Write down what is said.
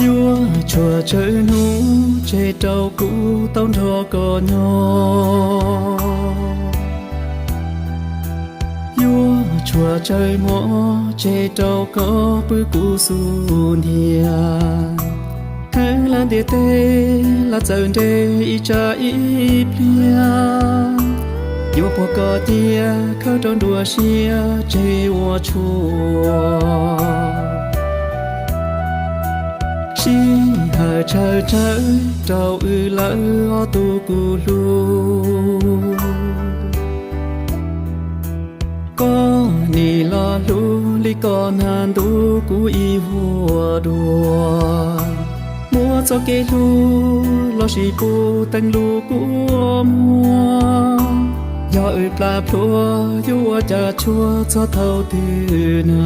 Yuav tshuav tsawg hnub tseg rau kuv tau nrog koj nyob. Yuav tshuav tsawg hmo tseg rau koj pw kuv xub ntiag. Heev lawm ntiaj teb los txawm nres ib tsam ib pliag, yuav puag koj cia khawb rau nruab siab tseg ua tshua. Sij hawm tshaw tsawv rau wb lawm ob tug kuv hlub. Koj nim los hlub li koj nag ntuj kuv ib vuag dua. Muab txoj kev hlub los sis puv teeb lub kua muag. Yog wb plam plhuav yuav ua cas tshuav txog thaum twg na.